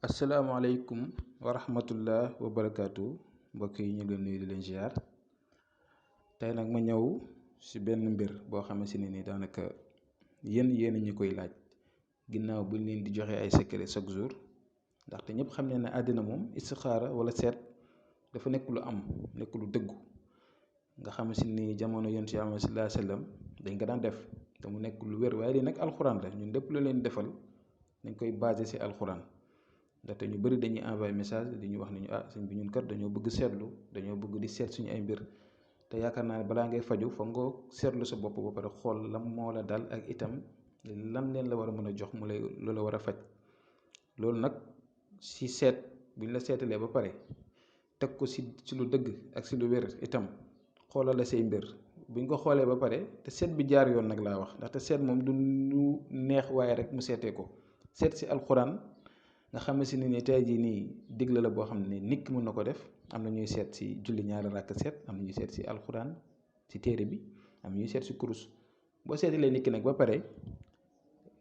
asalaamaaleykum wa rahmatullah wa barakaatu mbokk yi ñu ngi leen nuyu di leen ziar tey nag ma ñëw si benn mbir boo xamante ne ni daanaka yéen ñu koy laaj ginnaaw buñ leen di joxe ay secret chaque jour ndaxte ñëpp xam ne àddina moom istixaara wala seet dafa nekk lu am nekk lu dëggu nga xam si ni jamono yonent si Muhammad sallallahu alayhi wa sallam dañ ko daan def te mu nekk lu wér waaye lii nag alxuraan la ñun lépp lu leen defal dañ koy basé si alxuraan. ndaxte ñu bëri dañuy envoyé message di ñu wax ni ñu sëñ bi ñun kat dañoo bëgg seetlu dañoo bëgg di seet suñu ay mbir te yaakaar naa ne balaa ngay faju fa nga seetlu sa bopp ba pare xool lan moo la dal ak itam lan leen la war a mën a jox mu lay lu la war a faj loolu nag si seet buñ la seetalee ba pare teg ko si lu dëgg ak si lu wér itam xoolal la say mbir buñ ko xoolee ba pare te seet bi jaar yoon nag laa wax ndaxte seet moom du ñu neex waaye rek mu seetee ko seet si alxuraan. nga xam si ni tey jii nii digle la boo xam ne nit ki mën na ko def am na ñuy seet si julli ñaari rakk seet am na ñuy seet si alxuraan si téere bi am ñuy seet si kurus boo seetalee nit ki nag ba pare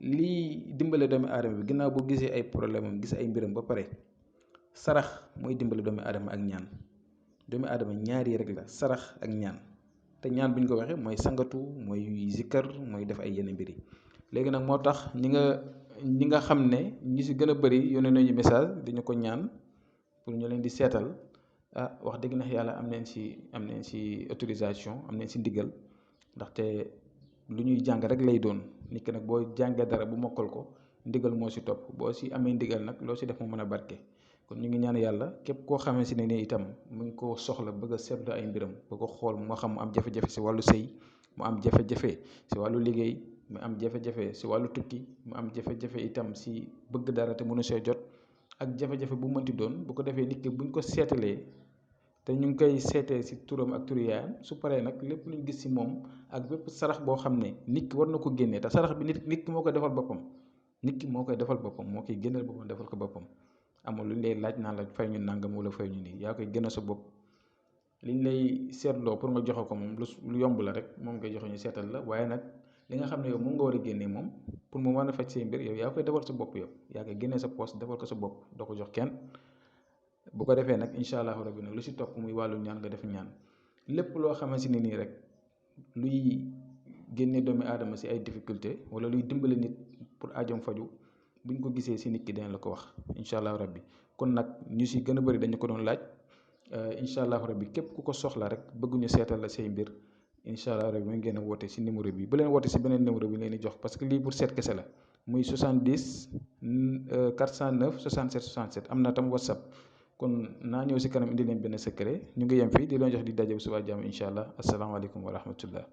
lii dimbale doomu aadama bi ginnaaw boo gisee ay problème am gis ay mbiram ba pare sarax mooy dimbale doomu aadama ak ñaan doomu aadama ñaari rek la sarax ak ñaan te ñaan bu ñu ko waxee mooy sangatu mooy zikkar mooy def ay yenn mbir yi léegi nag moo tax ñi nga xam ne ñi si gën a bëri yónnee nañu message dañu ko ñaan pour ñu leen di seetal wax dëgg na yàlla am nañ si autorisation am nañ si ndigal ndaxte lu ñuy jàng rek lay doon nit ki nag boo jàngee dara bu mokkal ko ndigal moo si topp boo si amee ndigal nag loo si def mu mën a barke kon ñu ngi ñaan yàlla képp koo xamee si ne ni itam mu ngi ko soxla bëgg a seetlu ay mbiram bëgg ko xool moo xam mu am jafe-jafe si wàllu sëy mu am jafe-jafe si wàllu liggéey mu am jafe-jafe si wàllu tukki mu am jafe-jafe itam si bëgg dara te mënu see jot ak jafe-jafe bu mënti doon bu ko defee nit ki buñ ko seetalee te ñu ngi koy seetee si turam ak turu yaayam su paree nag lépp luñ gis si moom ak bépp sarax boo xam ne nit ki war na ko génnee te sarax bi nit ki moo koy defal boppam nit ki moo koy defal boppam moo koy génneel boppam defal ko boppam amul lu ñu lay laaj naan la fay ñu nàngam wala fay ñu nii yaa koy génne sa bopp liñ lay seetloo pour nga joxe ko moom lu yomb la rek moom ngay joxe ñu seetal la waaye nag li nga xam ne yow moom nga war a génnee moom pour mu mën a faj say mbir yow yaa koy defal sa bopp yow yaa koy génnee sa poos defal ko sa bopp doo ko jox kenn bu ko defee nag incha allahu rabbi nag lu si topp muy wàllu ñaan nga def ñaan lépp loo xamante ne nii rek luy génne doomi aadama si ay difficulté wala luy dimbali nit pour ajam faju buñ ko gisee si nit ki dinañ la ko wax incha allahu rabbi kon nag ñu si gën a bëri dañu ko doon laaj incha allahu rabbi képp ku ko soxla rek bëgguñu seetal la say mbir incha allah rek mu ngeen a woote si numéro bi bu leen woote si beneen numéro bi leen di jox parce que lii pour seet kese la muy 70 409 67 67 am na tam whatsapp kon naa ñëw si kanam indi leen benn secret ñu ngi yem fii di leen jox di daje bu subaa jàmm incha allah asalaamaaleykum wa rahmatullah